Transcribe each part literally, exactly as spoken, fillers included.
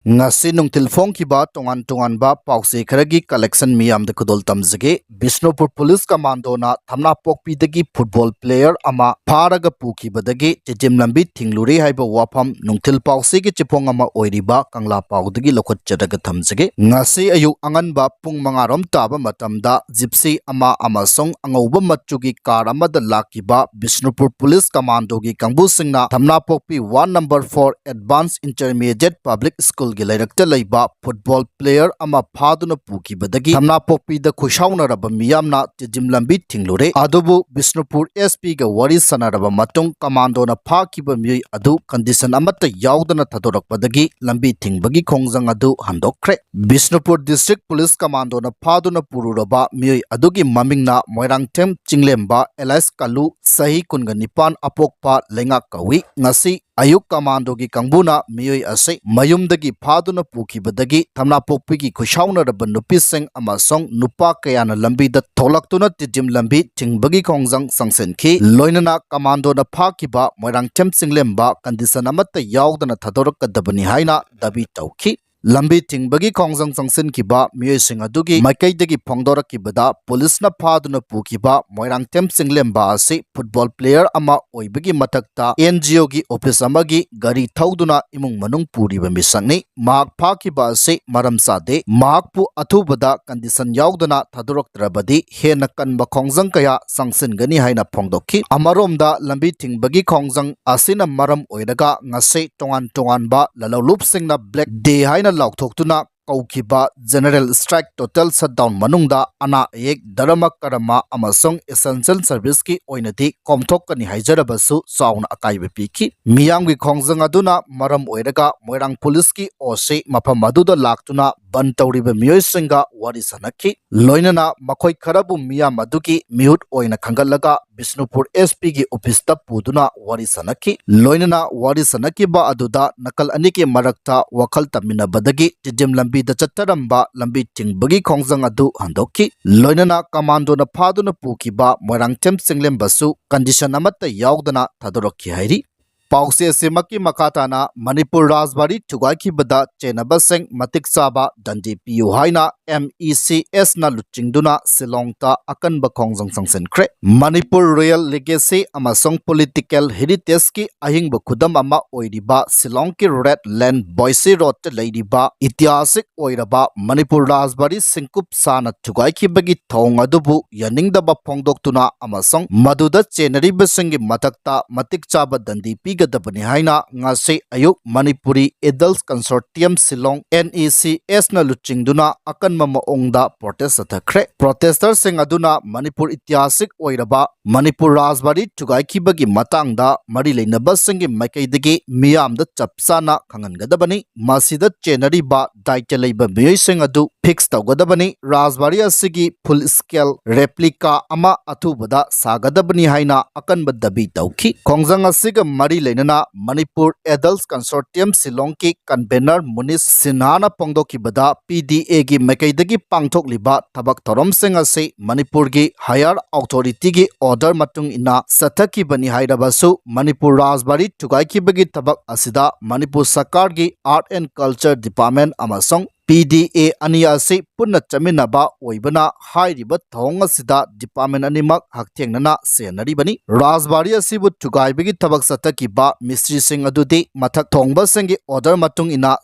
ꯉꯁꯤ ꯅꯨꯡꯊꯤꯜ ꯐꯣꯡꯈꯤꯕ ꯇꯣꯉꯥꯟ ꯇꯣꯉꯥꯟꯕ ꯄꯥꯎꯆꯦ ꯈꯔꯒꯤ collection ꯃꯤꯌꯥꯝꯗ ꯈꯨꯗꯣꯜ ꯇꯝꯖꯒꯦ꯫ ꯕꯤꯁꯅꯨꯄꯨꯔ ꯄꯨꯂꯤꯁ ꯀꯃꯥꯟꯗꯣꯅ ꯊꯝꯅꯥꯄꯣꯛꯄꯤꯗꯒꯤ ꯐꯨꯠꯕꯣꯜ player ꯑꯃ ꯐꯥꯔꯒ ꯄꯨꯈꯤꯕꯗꯒꯤ ꯇꯤꯗꯤꯝ ꯂꯝꯕꯤ ꯊꯤꯡꯂꯨꯔꯦ ꯍꯥꯏꯕ ꯋꯥꯐꯝ ꯅꯨꯡꯊꯤꯜ ꯄꯥꯎꯆꯦꯒꯤ ꯆꯦꯐꯣꯡ ꯑꯃ ꯑꯣꯏꯔꯤꯕ ꯀꯪꯂꯥ ꯄꯥꯎꯗꯒꯤ ꯂꯧꯈꯠꯆꯔꯒ ꯊꯝꯖꯒꯦ꯫ ꯉꯁꯤ ꯑꯌꯨꯛ ꯑꯉꯟꯕ ꯄꯨꯡ ꯃꯉꯥ ꯔꯣꯝ ꯇꯥꯕ ꯃꯇꯝꯗ ꯖꯤꯞꯁꯤ ꯑꯃ ꯑꯃꯁꯨꯡ ꯑꯉꯧꯕ ꯃꯆꯨꯒꯤ car ꯑꯃꯗ ꯂꯥꯛꯈꯤꯕ ꯕꯤꯁꯅꯨꯄꯨꯔ ꯄꯨꯂꯤꯁ ꯀꯃꯥꯟꯗꯣꯒꯤ ꯀꯥꯡꯕꯨꯁꯤꯡꯅ ꯊꯝꯅꯥꯄꯣꯛꯄꯤ ward number four Advanced Intermediate Public Schoolꯒꯤ ꯂꯩꯔꯛꯇ ꯂꯩꯕ ꯐꯨꯠꯕꯣꯜ player ꯑꯃ ꯐꯥꯗꯨꯅ ꯄꯨꯈꯤꯕꯗꯒꯤ ꯊꯝꯅꯥꯄꯣꯛꯄꯤꯗ ꯈꯨꯁꯥꯎꯅꯔꯕ ꯃꯤꯌꯥꯝꯅ ꯇꯤꯗꯤꯝ ꯂꯝꯕꯤ ꯊꯤꯡꯂꯨꯔꯦ꯫ ꯑꯗꯨꯕꯨ ꯕꯤꯁꯅꯨꯄꯨꯔ SP ꯒ ꯋꯥꯔꯤ ꯁꯥꯟꯅꯔꯕ ꯃꯇꯨꯡ ꯀꯃꯥꯟꯗꯣꯅ ꯐꯥꯈꯤꯕ ꯃꯤꯑꯣꯏ ꯑꯗꯨ condition ꯑꯃꯠꯇ ꯌꯥꯎꯗꯅ ꯊꯥꯗꯣꯔꯛꯄꯗꯒꯤ ꯂꯝꯕꯤ ꯊꯤꯡꯕꯒꯤ ꯈꯣꯡꯖꯪ ꯑꯗꯨ ꯍꯟꯗꯣꯛꯈ꯭ꯔꯦ꯫ ꯕꯤꯁꯅꯨꯄꯨꯔ District Police ꯀꯃꯥꯟꯗꯣꯅ ꯐꯥꯗꯨꯅ ꯄꯨꯔꯨꯔꯕ ꯃꯤꯑꯣꯏ ꯑꯗꯨꯒꯤ ꯃꯃꯤꯡꯅ ꯃꯣꯏꯔꯥꯡꯊꯦꯝ ꯆꯤꯡꯂꯦꯝꯕ alias ꯀꯥꯂꯨ, ꯆꯍꯤ ꯀꯨꯟꯒ ꯅꯤꯄꯥꯟ, ꯑꯄꯣꯛꯄ ꯂꯩꯉꯥꯛ ꯀꯧꯏ꯫ ꯉꯁꯤ ꯑꯌꯨꯛ ꯀꯃꯥꯟꯗꯣꯒꯤ ꯀꯥꯡꯕꯨꯅ ꯃꯤꯑꯣꯏ ꯑꯁꯤ ꯃꯌꯨꯝꯗꯒꯤ ꯐꯥꯗꯨꯅ ꯄꯨꯈꯤꯕꯗꯒꯤ ꯊꯝꯅꯥꯄꯣꯛꯄꯤꯒꯤ ꯈꯨꯁꯥꯎꯅꯔꯕ ꯅꯨꯄꯤꯁꯤꯡ ꯑꯃꯁꯨꯡ ꯅꯨꯄꯥ ꯀꯌꯥꯅ ꯂꯝꯕꯤꯗ ꯊꯣꯛꯂꯛꯇꯨꯅ ꯇꯤꯗꯤꯝ ꯂꯝꯕꯤ ꯊꯤꯡꯕꯒꯤ ꯈꯣꯡꯖꯪ ꯆꯪꯁꯤꯟꯈꯤ꯫ ꯂꯣꯏꯅꯅ ꯀꯃꯥꯟꯗꯣꯅ ꯐꯥꯈꯤꯕ ꯃꯣꯏꯔꯥꯡꯊꯦꯝ ꯆꯤꯡꯂꯦꯝꯕ condition ꯑꯃꯠꯇ ꯌꯥꯎꯗꯅ ꯊꯥꯗꯣꯔꯛꯀꯗꯕꯅꯤ ꯍꯥꯏꯅ ꯗꯥꯕꯤ ꯇꯧꯈꯤ꯫ ꯂꯝꯕꯤ ꯊꯤꯡꯕꯒꯤ ꯈꯣꯡꯖꯪ ꯆꯪꯁꯤꯟꯈꯤꯕ ꯃꯤꯑꯣꯏꯁꯤꯡ ꯑꯗꯨꯒꯤ ꯃꯥꯏꯀꯩꯗꯒꯤ ꯐꯣꯡꯗꯣꯔꯛꯈꯤꯕꯗ, ꯄꯨꯂꯤꯁꯅ ꯐꯥꯗꯨꯅ ꯄꯨꯈꯤꯕ ꯃꯣꯏꯔꯥꯡꯊꯦꯝ ꯆꯤꯡꯂꯦꯝꯕ ꯑꯁꯤ ꯐꯨꯠꯕꯣꯜ player ꯑꯃ ꯑꯣꯏꯕꯒꯤ ꯃꯊꯛꯇ NGOꯒꯤ office ꯑꯃꯒꯤ ꯒꯥꯔꯤ ꯊꯧꯗꯨꯅ ꯏꯃꯨꯡ ꯃꯅꯨꯡ ꯄꯨꯔꯤꯕ ꯃꯤꯁꯛꯅꯤ꯫ ꯃꯍꯥꯛ ꯐꯥꯈꯤꯕ ꯑꯁꯤ ꯃꯔꯝ ꯆꯥꯗꯦ꯫ ꯃꯍꯥꯛꯄꯨ ꯑꯊꯨꯕꯗ condition ꯌꯥꯎꯗꯅ ꯊꯥꯗꯣꯔꯛꯇ꯭ꯔꯕꯗꯤ ꯍꯦꯟꯅ ꯀꯟꯕ ꯈꯣꯡꯖꯪ ꯀꯌꯥ ꯆꯪꯁꯤꯟꯒꯅꯤ ꯍꯥꯏꯅ ꯐꯣꯡꯗꯣꯛꯈꯤ꯫ ꯑꯃꯔꯣꯝꯗ, ꯂꯝꯕꯤ ꯊꯤꯡꯕꯒꯤ ꯈꯣꯡꯖꯪ ꯑꯁꯤꯅ ꯃꯔꯝ ꯑꯣꯏꯔꯒ ꯉꯁꯤ ꯇꯣꯉꯥꯟ ꯇꯣꯉꯥꯟꯕ ꯂꯂꯧꯂꯨꯞꯁꯤꯡꯅ Black Day ꯍꯥꯏꯅ ꯂꯥꯎꯊꯣꯛꯇꯨꯅ ꯀꯧꯈꯤꯕ general strike, total shutdown ꯃꯅꯨꯡꯗ ꯑꯅꯥ ꯑꯌꯦꯛ, ꯙꯔꯃ ꯀꯔꯃ ꯑꯃꯁꯨꯡ essential serviceꯀꯤ ꯑꯣꯏꯅꯗꯤ ꯀꯣꯝꯊꯣꯛꯀꯅꯤ ꯍꯥꯏꯖꯔꯕꯁꯨ ꯆꯥꯎꯅ ꯑꯀꯥꯏꯕ ꯄꯤꯈꯤ꯫ ꯃꯤꯌꯥꯝꯒꯤ ꯈꯣꯡꯖꯪ ꯑꯗꯨꯅ ꯃꯔꯝ ꯑꯣꯏꯔꯒ ꯃꯣꯏꯔꯥꯡ ꯄꯨꯂꯤꯁꯀꯤ OC ꯃꯐꯝ ꯑꯗꯨꯗ ꯂꯥꯛꯇꯨꯅ ꯕꯟ ꯇꯧꯔꯤꯕ ꯃꯤꯑꯣꯏꯁꯤꯡꯒ ꯋꯥꯔꯤ ꯁꯥꯟꯅꯈꯤ꯫ ꯂꯣꯏꯅꯅ ꯃꯈꯣꯏ ꯈꯔꯕꯨ ꯃꯤꯌꯥꯝ ꯑꯗꯨꯒꯤ ꯃꯤꯍꯨꯠ ꯑꯣꯏꯅ ꯈꯟꯒꯠꯂꯒ ꯕꯤꯁꯅꯨꯄꯨꯔ SPꯒꯤ officeꯇ ꯄꯨꯗꯨꯅ ꯋꯥꯔꯤ ꯁꯥꯟꯅꯈꯤ꯫ ꯂꯣꯏꯅꯅ ꯋꯥꯔꯤ ꯁꯥꯟꯅꯈꯤꯕ ꯑꯗꯨꯗ ꯅꯥꯀꯜ ꯑꯅꯤꯒꯤ ꯃꯔꯛꯇ ꯋꯥꯈꯜ ꯇꯥꯃꯤꯟꯅꯕꯗꯒꯤ ꯇꯤꯗꯤꯝ ꯂꯝꯕꯤꯗ ꯆꯠꯊꯔꯝꯕ ꯂꯝꯕꯤ ꯊꯤꯡꯕꯒꯤ ꯈꯣꯡꯖꯪ ꯑꯗꯨ ꯍꯟꯗꯣꯛꯈꯤ꯫ ꯂꯣꯏꯅꯅ ꯀꯃꯥꯟꯗꯣꯅ ꯐꯥꯗꯨꯅ ꯄꯨꯈꯤꯕ ꯃꯣꯏꯔꯥꯡꯊꯦꯝ ꯆꯤꯡꯂꯦꯝꯕꯁꯨ condition ꯑꯃꯠꯇ ꯌꯥꯎꯗꯅ ꯊꯥꯗꯣꯔꯛꯈꯤ ꯍꯥꯏꯔꯤ꯫ ꯄꯥꯎꯆꯦ ꯑꯁꯤꯃꯛꯀꯤ ꯃꯈꯥ ꯇꯥꯅ ꯃꯅꯤꯄꯨꯔ ꯔꯥꯖꯕꯥꯔꯤ ꯊꯨꯒꯥꯏꯈꯤꯕꯗ ꯆꯦꯟꯅꯕꯁꯤꯡ ꯃꯇꯤꯛ ꯆꯥꯕ ꯗꯟꯗꯤ ꯄꯤꯌꯨ ꯍꯥꯏꯅ M E C S ꯅ ꯂꯨꯆꯤꯡꯗꯨꯅ ꯁꯤꯂꯣꯡꯗ ꯑꯀꯟꯕ ꯈꯣꯡꯖꯪ ꯆꯪꯁꯤꯟꯈ꯭ꯔꯦ꯫ ꯃꯅꯤꯄꯨꯔ Royal Legacy ꯑꯃꯁꯨꯡ Political Heritage ꯀꯤ ꯑꯍꯤꯡꯕ ꯈꯨꯗꯝ ꯑꯃ ꯑꯣꯏꯔꯤꯕ ꯁꯤꯂꯣꯡꯒꯤ Red Lane Boise Road ꯇ ꯂꯩꯔꯤꯕ ꯏꯇꯤꯍꯥꯁꯤꯛ ꯑꯣꯏꯔꯕ ꯃꯅꯤꯄꯨꯔ ꯔꯥꯖꯕꯥꯔꯤ ꯁꯤꯡꯀꯨꯞ ꯁꯥꯅ ꯊꯨꯒꯥꯏꯈꯤꯕꯒꯤ ꯊꯧꯑꯣꯡ ꯑꯗꯨꯕꯨ ꯌꯥꯅꯤꯡꯗꯕ ꯐꯣꯡꯗꯣꯛꯇꯨꯅ ꯑꯃꯁꯨꯡ ꯃꯗꯨꯗ ꯆꯦꯟꯅꯔꯤꯕꯁꯤꯡꯒꯤ ꯃꯊꯛꯇ ꯃꯇꯤꯛ ꯆꯥꯕ ꯗꯟꯗꯤ ꯄꯤꯒꯗꯕꯅꯤ ꯍꯥꯏꯅ ꯉꯁꯤ ꯑꯌꯨꯛ Manipuri Adults Consortium Shillong, N E C S ꯅ ꯂꯨꯆꯤꯡꯗꯨꯅ ꯑꯀꯟꯕ ꯃꯑꯣꯡꯗ protest ꯆꯠꯊꯈ꯭ꯔꯦ꯫ Protester ꯁꯤꯡ ꯑꯗꯨꯅ ꯃꯅꯤꯄꯨꯔ ꯏꯇꯤꯍꯥꯁꯤꯛ ꯑꯣꯏꯔꯕ ꯃꯅꯤꯄꯨꯔ ꯔꯥꯖꯕꯥꯔꯤ ꯊꯨꯒꯥꯏꯈꯤꯕꯒꯤ ꯃꯇꯥꯡꯗ ꯃꯔꯤ ꯂꯩꯅꯕꯁꯤꯡꯒꯤ ꯃꯥꯏꯀꯩꯗꯒꯤ ꯃꯤꯌꯥꯝꯗ ꯆꯞ ꯆꯥꯅ ꯈꯪꯍꯟꯒꯗꯕꯅꯤ꯫ ꯃꯁꯤꯗ ꯆꯦꯟꯅꯔꯤꯕ ꯗꯥꯏꯇ ꯂꯩꯕ ꯃꯤꯑꯣꯏꯁꯤꯡ ꯑꯗꯨ fix ꯇꯧꯒꯗꯕꯅꯤ꯫ ꯔꯥꯖꯕꯥꯔꯤ ꯑꯁꯤꯒꯤ full scale replica ꯑꯃ ꯑꯊꯨꯕꯗ ꯁꯥꯒꯗꯕꯅꯤ ꯍꯥꯏꯅ ꯑꯀꯟꯕ ꯗꯥꯕꯤ ꯇꯧꯈꯤ꯫ ꯈꯣꯡꯖꯪ ꯑꯁꯤꯒ ꯃꯔꯤ ꯂꯩꯅꯅ Manipur Adults Consortium ꯁꯤꯂꯣꯡꯒꯤ convener ꯃꯨꯅꯤꯁ ꯁꯤꯟꯍꯥꯅ ꯐꯣꯡꯗꯣꯛꯈꯤꯕꯗ, P D A ꯒꯤ ꯃꯥꯏꯀꯩꯗꯒꯤ ꯄꯥꯡꯊꯣꯛꯂꯤꯕ ꯊꯕꯛ ꯊꯧꯔꯝꯁꯤꯡ ꯑꯁꯤ ꯃꯅꯤꯄꯨꯔꯒꯤ higher authority ꯒꯤ order ꯃꯇꯨꯡ ꯏꯟꯅ ꯆꯠꯊꯈꯤꯕꯅꯤ ꯍꯥꯏꯔꯕꯁꯨ, ꯃꯅꯤꯄꯨꯔ ꯔꯥꯖꯕꯥꯔꯤ ꯊꯨꯒꯥꯏꯈꯤꯕꯒꯤ ꯊꯕꯛ ꯑꯁꯤꯗ ꯃꯅꯤꯄꯨꯔ ꯁꯔꯀꯥꯔꯒꯤ Art and Culture Department ꯑꯃꯁꯨꯡ P D A ꯑꯅꯤ ꯑꯁꯤ ꯄꯨꯟꯅ ꯆꯠꯃꯤꯟꯅꯕ ꯑꯣꯏꯕꯅ, ꯍꯥꯏꯔꯤꯕ ꯊꯧꯑꯣꯡ ꯑꯁꯤꯗ department ꯑꯅꯤꯃꯛ ꯍꯛꯊꯦꯡꯅꯅ ꯆꯦꯟꯅꯔꯤꯕꯅꯤ꯫ ꯔꯥꯖꯕꯥꯔꯤ ꯑꯁꯤꯕꯨ ꯊꯨꯒꯥꯏꯕꯒꯤ ꯊꯕꯛ ꯆꯠꯊꯈꯤꯕ ꯃꯤꯁꯇ꯭ꯔꯤꯁꯤꯡ ꯑꯗꯨꯗꯤ ꯃꯊꯛ ꯊꯣꯡꯕꯁꯤꯡꯒꯤ order ꯃꯇꯨꯡ ꯏꯟꯅ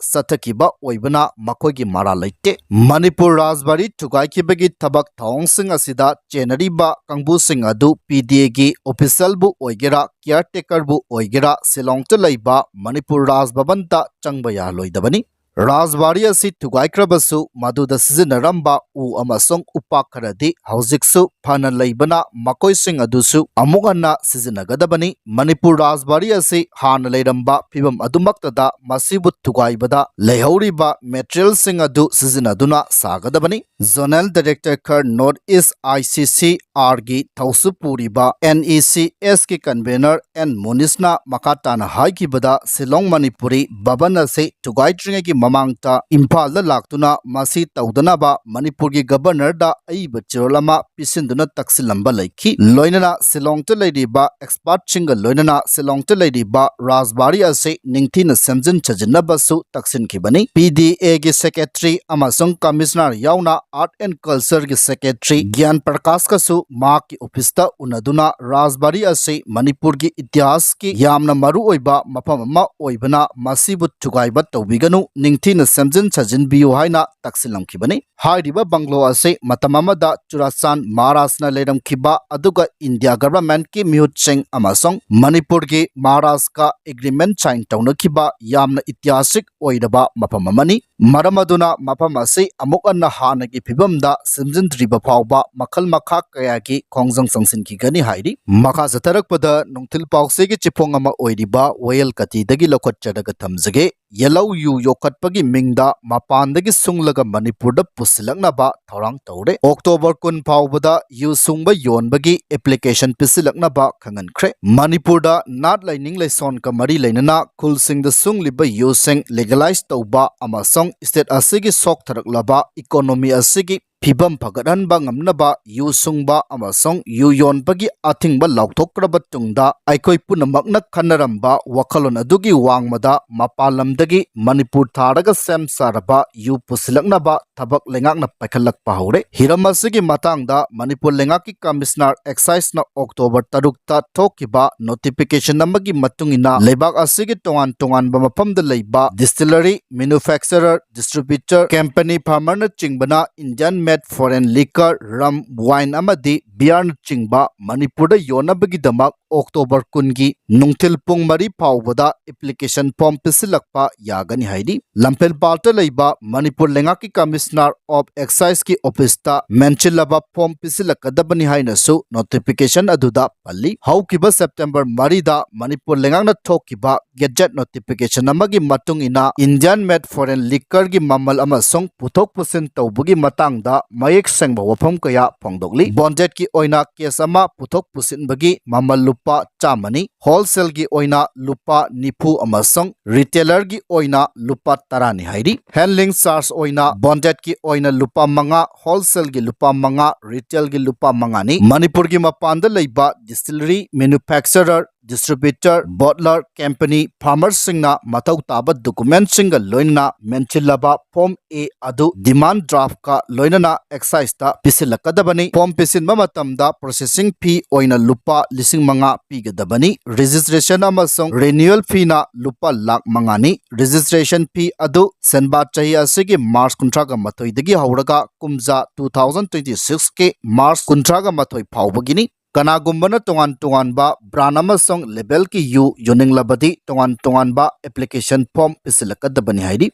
ꯆꯠꯊꯈꯤꯕ ꯑꯣꯏꯕꯅ ꯃꯈꯣꯏꯒꯤ ꯃꯔꯥꯜ ꯂꯩꯇꯦ꯫ ꯃꯅꯤꯄꯨꯔ ꯔꯥꯖꯕꯥꯔꯤ ꯊꯨꯒꯥꯏꯈꯤꯕꯒꯤ ꯊꯕꯛ ꯊꯧꯑꯣꯡꯁꯤꯡ ꯑꯁꯤꯗ ꯆꯦꯟꯅꯔꯤꯕ ꯀꯥꯡꯕꯨꯁꯤꯡ ꯑꯗꯨ P D A ꯒꯤ official ꯕꯨ ꯑꯣꯏꯒꯦꯔꯥ, caretaker ꯕꯨ ꯑꯣꯏꯒꯦꯔꯥ, ꯁꯤꯂꯣꯡꯗ ꯂꯩꯕ ꯃꯅꯤꯄꯨꯔ ꯔꯥꯖ ꯚꯕꯟꯗ ꯆꯪꯕ ꯌꯥꯍꯜꯂꯣꯏꯗꯕꯅꯤ꯫ ꯔꯥꯖꯕꯥꯔꯤ ꯑꯁꯤ ꯊꯨꯒꯥꯏꯈ꯭ꯔꯕꯁꯨ, ꯃꯗꯨꯗ ꯁꯤꯖꯤꯟꯅꯔꯝꯕ ꯎ ꯑꯃꯁꯨꯡ ꯎꯄꯥꯛ ꯈꯔꯗꯤ ꯍꯧꯖꯤꯛꯁꯨ ꯐꯅ ꯂꯩꯕꯅ, ꯃꯈꯣꯏꯁꯤꯡ ꯑꯗꯨꯁꯨ ꯑꯃꯨꯛ ꯍꯟꯅ ꯁꯤꯖꯤꯟꯅꯒꯗꯕꯅꯤ꯫ ꯃꯅꯤꯄꯨꯔ ꯔꯥꯖꯕꯥꯔꯤ ꯑꯁꯤ ꯍꯥꯟꯅ ꯂꯩꯔꯝꯕ ꯐꯤꯕꯝ ꯑꯗꯨꯃꯛꯇꯗ ꯃꯁꯤꯕꯨ ꯊꯨꯒꯥꯏꯕꯗ ꯂꯩꯍꯧꯔꯤꯕ material ꯁꯤꯡ ꯑꯗꯨ ꯁꯤꯖꯤꯟꯅꯗꯨꯅ ꯁꯥꯒꯗꯕꯅꯤ꯫ Zonal Director ꯈꯔ North East I C C R ꯒꯤ ꯊꯧꯁꯨ ꯄꯨꯔꯤꯕ N E C S ꯀꯤ convener N ꯃꯨꯅꯤꯁꯅ ꯃꯈꯥ ꯇꯥꯅ ꯍꯥꯏꯈꯤꯕꯗ, ꯁꯤꯂꯣꯡ ꯃꯅꯤꯄꯨꯔꯤ ꯚꯕꯟ ꯑꯁꯤ ꯊꯨꯒꯥꯏꯗ꯭ꯔꯤꯉꯩꯒꯤ ꯃꯃꯥꯡꯗ ꯏꯝꯐꯥꯜꯗ ꯂꯥꯛꯇꯨꯅ ꯃꯁꯤ ꯇꯧꯗꯅꯕ ꯃꯅꯤꯄꯨꯔꯒꯤ ꯒꯕꯔꯅꯔꯗ ꯑꯏꯕ ꯆꯦꯔꯣꯜ ꯑꯃ ꯄꯤꯁꯤꯟꯗꯨꯅ ꯇꯛꯁꯤꯜꯂꯝꯕ ꯂꯩꯈꯤ꯫ ꯂꯣꯏꯅꯅ ꯁꯤꯂꯣꯡꯗ ꯂꯩꯔꯤꯕ ꯑꯦꯛꯁꯄꯥꯔꯠꯁꯤꯡꯒ ꯂꯣꯏꯅꯅ ꯁꯤꯂꯣꯡꯗ ꯂꯩꯔꯤꯕ ꯔꯥꯖꯕꯥꯔꯤ ꯑꯁꯤ ꯅꯤꯡꯊꯤꯅ ꯁꯦꯝꯖꯤꯟ ꯁꯥꯖꯤꯟꯅꯕꯁꯨ ꯇꯛꯁꯤꯟꯈꯤꯕꯅꯤ꯫ ꯄꯤ ꯗꯤ ꯑꯦꯒꯤ ꯁꯦꯀ꯭ꯔꯦꯇꯔꯤ ꯑꯃꯁꯨꯡ ꯀꯃꯤꯁꯅꯔ ꯌꯥꯎꯅ ꯑꯥꯔꯠ ꯑꯦꯟ ꯀꯜꯆꯔꯒꯤ ꯁꯦꯀ꯭ꯔꯦꯇꯔꯤ ꯒ꯭ꯌꯥꯟ ꯄ꯭ꯔꯀꯥꯁꯀꯁꯨ ꯃꯍꯥꯛꯀꯤ ꯑꯣꯐꯤꯁꯇ ꯎꯅꯗꯨꯅ ꯔꯥꯖꯕꯥꯔꯤ ꯑꯁꯤ ꯃꯅꯤꯄꯨꯔꯒꯤ ꯏꯇꯤꯍꯥꯁꯀꯤ ꯌꯥꯝꯅ ꯃꯔꯨꯑꯣꯏꯕ ꯃꯐꯝ ꯑꯃ ꯑꯣꯏꯕꯅ ꯃꯁꯤꯕꯨ ꯊꯨꯒꯥꯏꯕ ꯇꯧꯕꯤꯒꯅꯨ, ꯅꯤꯡꯊꯤꯅ ꯁꯦꯝꯖꯤꯟ ꯁꯥꯖꯤꯟꯕꯤꯌꯨ ꯍꯥꯏꯅ ꯇꯛꯁꯤꯜꯂꯝꯈꯤꯕꯅꯤ꯫ ꯍꯥꯏꯔꯤꯕ ꯕꯪꯒ꯭ꯂꯣ ꯑꯁꯤ ꯃꯇꯝ ꯑꯃꯗ ꯆꯨꯔꯥꯆꯥꯟ ꯃꯍꯥꯔꯥꯖꯅ ꯂꯩꯔꯝꯈꯤꯕ ꯑꯗꯨꯒ ꯏꯟꯗꯤꯌꯥ ꯒꯚꯔꯟꯃꯦꯟꯠꯀꯤ ꯃꯤꯍꯨꯠꯁꯤꯡ ꯑꯃꯁꯨꯡ ꯃꯅꯤꯄꯨꯔꯒꯤ ꯃꯍꯥꯔꯥꯖꯀ ꯑꯦꯒ꯭ꯔꯤꯃꯦꯟꯠ ꯁꯥꯏꯟ ꯇꯧꯅꯈꯤꯕ ꯌꯥꯝꯅ ꯏꯇꯤꯍꯥꯁꯤꯛ ꯑꯣꯏꯔꯕ ꯃꯐꯝ ꯑꯃꯅꯤ꯫ ꯃꯔꯝ ꯑꯗꯨꯅ ꯃꯐꯝ ꯑꯁꯤ ꯑꯃꯨꯛ ꯍꯟꯅ ꯍꯥꯟꯅꯒꯤ ꯐꯤꯕꯝꯗ ꯁꯦꯝꯖꯤꯟꯗ꯭ꯔꯤꯕ ꯐꯥꯎꯕ ꯃꯈꯜ ꯃꯈꯥ ꯀꯌꯥꯒꯤ ꯈꯣꯡꯖꯪ ꯆꯪꯁꯤꯟꯈꯤꯒꯅꯤ ꯍꯥꯏꯔꯤ꯫ ꯃꯈꯥ ꯆꯠꯊꯔꯛꯄꯗ ꯅꯨꯡꯊꯤꯜ ꯄꯥꯎꯆꯦꯒꯤ ꯆꯦꯐꯣꯡ ꯑꯃ ꯑꯣꯏꯔꯤꯕ ꯋꯥꯌꯦꯜ ꯀꯥꯇꯤꯗꯒꯤ ꯂꯧꯈꯠꯆꯔꯒ ꯊꯝꯖꯒꯦ꯫ ꯌꯦꯜꯍꯧ ꯌꯨ ꯌꯣꯛꯈꯠꯄꯒꯤ ꯃꯤꯡꯗ ꯃꯄꯥꯟꯗꯒꯤ ꯁꯨꯡꯂꯒ ꯃꯅꯤꯄꯨꯔꯗ ꯄꯨꯁꯤꯜꯂꯛꯅꯕ ꯊꯧꯔꯥꯡ ꯇꯧꯔꯦ꯫ ꯑꯣꯛꯇꯣꯕꯔ ꯀꯨꯟ ꯐꯥꯎꯕꯗ ꯌꯨ ꯁꯨꯡꯕ ꯌꯣꯟꯕꯒꯤ ꯑꯦꯄ꯭ꯂꯤꯀꯦꯁꯟ ꯄꯤꯁꯤꯜꯂꯛꯅꯕ ꯈꯪꯍꯟꯈ꯭ꯔꯦ꯫ ꯃꯅꯤꯄꯨꯔꯗ ꯅꯥꯠ ꯂꯥꯏꯅꯤꯡ ꯂꯥꯏꯁꯣꯟꯒ ꯃꯔꯤ ꯂꯩꯅꯅ ꯈꯨꯜꯁꯤꯡꯗ ꯁꯨꯡꯂꯤꯕ ꯌꯨꯁꯤꯡ ꯂꯤꯒꯦꯂꯥꯏꯖ ꯇꯧꯕ ꯑꯃꯁꯨꯡ ꯁ꯭ꯇꯦꯠ ꯑꯁꯤꯒꯤ ꯁꯣꯛꯊꯔꯛꯂꯕ ꯏꯀꯣꯅꯣꯃꯤ ꯑꯁꯤꯒꯤ ꯐꯤꯕꯝ ꯐꯒꯠꯍꯟꯕ ꯉꯝꯅꯕ ꯌꯨ ꯁꯨꯡꯕ ꯑꯃꯁꯨꯡ ꯌꯨ ꯌꯣꯟꯕꯒꯤ ꯑꯊꯤꯡꯕ ꯂꯥꯎꯊꯣꯛꯈ꯭ꯔꯕ ꯇꯨꯡꯗ ꯑꯩꯈꯣꯏ ꯄꯨꯝꯅꯃꯛꯅ ꯈꯟꯅꯔꯝꯕ ꯋꯥꯈꯜꯂꯣꯟ ꯑꯗꯨꯒꯤ ꯋꯥꯡꯃꯗ ꯃꯄꯥꯟ ꯂꯝꯗꯒꯤ ꯃꯅꯤꯄꯨꯔ ꯊꯥꯔꯒ ꯁꯦꯝ ꯁꯥꯔꯕ ꯌꯨ ꯄꯨꯁꯤꯜꯂꯛꯅꯕ ꯊꯕꯛ ꯂꯩꯉꯥꯛꯅ ꯄꯥꯏꯈꯠꯂꯛꯄ ꯍꯧꯔꯦ꯫ ꯍꯤꯔꯝ ꯑꯁꯤꯒꯤ ꯃꯇꯥꯡꯗ ꯃꯅꯤꯄꯨꯔ ꯂꯩꯉꯥꯛꯀꯤ ꯀꯃꯤꯁꯅꯔ ꯑꯦꯛꯁꯥꯏꯖꯅ ꯑꯣꯛꯇꯣꯕꯔ ꯇꯔꯨꯛꯇ ꯊꯣꯛꯈꯤꯕ ꯅꯣꯇꯤꯐꯤꯀꯦꯁꯟ ꯑꯃꯒꯤ ꯃꯇꯨꯡ ꯏꯟꯅ ꯂꯩꯕꯥꯛ ꯑꯁꯤꯒꯤ ꯇꯣꯉꯥꯟ ꯇꯣꯉꯥꯟꯕ ꯃꯐꯝꯗ ꯂꯩꯕ ꯗꯤꯁꯇꯤꯂꯔꯤ, ꯃꯦꯅꯨꯐꯦꯛꯆꯔꯔ, ꯗꯤꯁꯇ꯭ꯔꯤꯕ꯭ꯌꯨꯇꯔ, ꯀꯝꯄꯅꯤ ꯐꯥꯔꯃꯔꯅꯆꯤꯡꯕꯅ ꯏꯟꯗꯤꯌꯥꯟ ꯃꯦꯗ ꯐꯣꯔꯦꯟ ꯂꯤꯀꯔ, ꯔꯝ, ꯋꯥꯏꯟ ꯑꯃꯗꯤ ꯕꯤꯌꯥꯔꯅꯆꯤꯡꯕ ꯃꯅꯤꯄꯨꯔꯗ ꯌꯣꯟꯅꯕꯒꯤꯗꯃꯛ ꯑꯣꯛꯇꯣꯕꯔ ꯀꯨꯟꯒꯤ ꯅꯨꯡꯊꯤꯜ ꯄꯨꯡ ꯃꯔꯤ ꯐꯥꯎꯕꯗ ꯑꯦꯄ꯭ꯂꯤꯀꯦꯁꯟ ꯐꯣꯔꯝ ꯄꯤꯁꯤꯜꯂꯛꯄ ꯌꯥꯒꯅꯤ ꯍꯥꯏꯔꯤ꯫ ꯂꯝꯐꯦꯜꯄꯥꯠꯇ ꯂꯩꯕ ꯃꯅꯤꯄꯨꯔ ꯂꯩꯉꯥꯛꯀꯤ ꯀꯃꯤꯁꯅꯔ ꯑꯣꯐ ꯑꯦꯛꯁꯥꯏꯖꯀꯤ ꯑꯣꯐꯤꯁꯇ ꯃꯦꯟꯁꯤꯜꯂꯕ ꯐꯣꯔꯝ ꯄꯤꯁꯤꯜꯂꯛꯀꯗꯕꯅꯤ ꯍꯥꯏꯅꯁꯨ ꯅꯣꯇꯤꯐꯤꯀꯦꯁꯟ ꯑꯗꯨꯗ ꯄꯜꯂꯤ꯫ ꯍꯧꯈꯤꯕ ꯁꯦꯞꯇꯦꯝꯕꯔ ꯃꯔꯤꯗ ꯃꯅꯤꯄꯨꯔ ꯂꯩꯉꯥꯛꯅ ꯊꯣꯛꯈꯤꯕ ꯒꯦꯖꯦꯠ ꯅꯣꯇꯤꯐꯤꯀꯦꯁꯟ ꯑꯃꯒꯤ ꯃꯇꯨꯡ ꯏꯟꯅ ꯏꯟꯗꯤꯌꯥꯟ ꯃꯦꯗ ꯐꯣꯔꯦꯟ ꯂꯤꯀꯔꯒꯤ ꯃꯃꯜ ꯑꯃꯁꯨꯡ ꯄꯨꯊꯣꯛ ꯄꯨꯁꯤꯟ ꯇꯧꯕꯒꯤ ꯃꯇꯥꯡꯗ ꯃꯌꯦꯛ ꯁꯦꯡꯕ ꯋꯥꯐꯝ ꯀꯌꯥ ꯐꯣꯡꯗꯣꯛꯂꯤ꯫ ꯕꯣꯟꯗꯦꯠꯀꯤ ꯑꯣꯏꯅ ꯀꯦꯁ ꯑꯃ ꯄꯨꯊꯣꯛ ꯄꯨꯁꯤꯟꯕꯒꯤ ꯃꯃꯜ ꯂꯨꯄꯥ ꯆꯥꯝꯃꯅꯤ, ꯍꯣꯜꯁꯦꯜꯒꯤ ꯑꯣꯏꯅ ꯂꯨꯄꯥ ꯅꯤꯐꯨ ꯑꯃꯁꯨꯡ ꯔꯤꯇꯦꯂꯔꯒꯤ ꯑꯣꯏꯅ ꯂꯨꯄꯥ ꯇꯔꯥꯅꯤ ꯍꯥꯏꯔꯤ꯫ ꯍꯦꯟꯗꯂꯤꯡ ꯆꯥꯔꯖ ꯑꯣꯏꯅ ꯕꯣꯟꯗꯦꯠꯀꯤ ꯑꯣꯏꯅ ꯂꯨꯄꯥ ꯃꯉꯥ, ꯍꯣꯜꯁꯦꯜꯒꯤ ꯂꯨꯄꯥ ꯃꯉꯥ, ꯔꯤꯇꯦꯜꯒꯤ ꯂꯨꯄꯥ ꯃꯉꯥꯅꯤ꯫ ꯃꯅꯤꯄꯨꯔꯒꯤ ꯃꯄꯥꯟꯗ ꯂꯩꯕ ꯗꯤꯁꯇꯤꯂꯔꯤ, ꯃꯦꯅꯨꯐꯦꯛꯆꯔꯔ, ꯗꯤꯁꯇ꯭ꯔꯤꯕ꯭ꯌꯨꯇꯔ, ꯕꯣꯠꯂꯔ, ꯀꯦꯝꯄꯅꯤ, ꯐꯥꯔꯃꯔꯁꯤꯡꯅ ꯃꯊꯧ ꯇꯥꯕ ꯗꯣꯀꯨꯃꯦꯟꯠꯁꯤꯡꯒ ꯂꯣꯏꯅꯅ ꯃꯦꯟꯁꯤꯜꯂꯕ ꯐꯣꯔꯝ ꯑꯦ ꯑꯗꯨ ꯗꯤꯃꯥꯟ ꯗ꯭ꯔꯥꯐꯀ ꯂꯣꯏꯅꯅ ꯑꯦꯛꯁꯥꯏꯖꯇ ꯄꯤꯁꯤꯜꯂꯛꯀꯗꯕꯅꯤ꯫ ꯐꯣꯔꯝ ꯄꯤꯁꯤꯟꯕ ꯃꯇꯝꯗ ꯄ꯭ꯔꯣꯁꯦꯁꯤꯡ ꯐꯤ ꯑꯣꯏꯅ ꯂꯨꯄꯥ ꯂꯤꯁꯤꯡ ꯃꯉꯥ ꯄꯤꯒꯗꯕꯅꯤ꯫ ꯔꯦꯖꯤꯁꯇ꯭ꯔꯦꯁꯟ ꯑꯃꯁꯨꯡ ꯔꯤꯅ꯭ꯌꯨꯑꯦꯜ ꯐꯤꯅ ꯂꯨꯄꯥ ꯂꯥꯈ ꯃꯉꯥꯅꯤ꯫ ꯔꯦꯖꯤꯁꯇ꯭ꯔꯦꯁꯟ ꯐꯤ ꯑꯗꯨ ꯁꯦꯟꯕꯥ ꯆꯍꯤ ꯑꯁꯤꯒꯤ ꯃꯥꯔꯆ ꯀꯨꯟꯊ꯭ꯔꯥꯒ ꯃꯥꯊꯣꯏꯗꯒꯤ ꯍꯧꯔꯒ ꯀꯨꯝꯖꯥ two thousand twenty sixꯀꯤ ꯃꯥꯔꯆ ꯀꯨꯟꯊ꯭ꯔꯥꯒ ꯃꯥꯊꯣꯏ ꯐꯥꯎꯕꯒꯤꯅꯤ꯫ ꯀꯅꯥꯒꯨꯝꯕꯅ ꯇꯣꯉꯥꯟ ꯇꯣꯉꯥꯟꯕ ꯕ꯭ꯔꯥꯟ ꯑꯃꯁꯨꯡ ꯂꯦꯕꯦꯜꯒꯤ ꯌꯨ ꯌꯣꯟꯅꯤꯡꯂꯕꯗꯤ ꯇꯣꯉꯥꯟ ꯇꯣꯉꯥꯟꯕ ꯑꯦꯄ꯭ꯂꯤꯀꯦꯁꯟ ꯐꯣꯔꯝ ꯄꯤꯁꯤꯜꯂꯛꯀꯗꯕꯅꯤ ꯍꯥꯏꯔꯤ꯫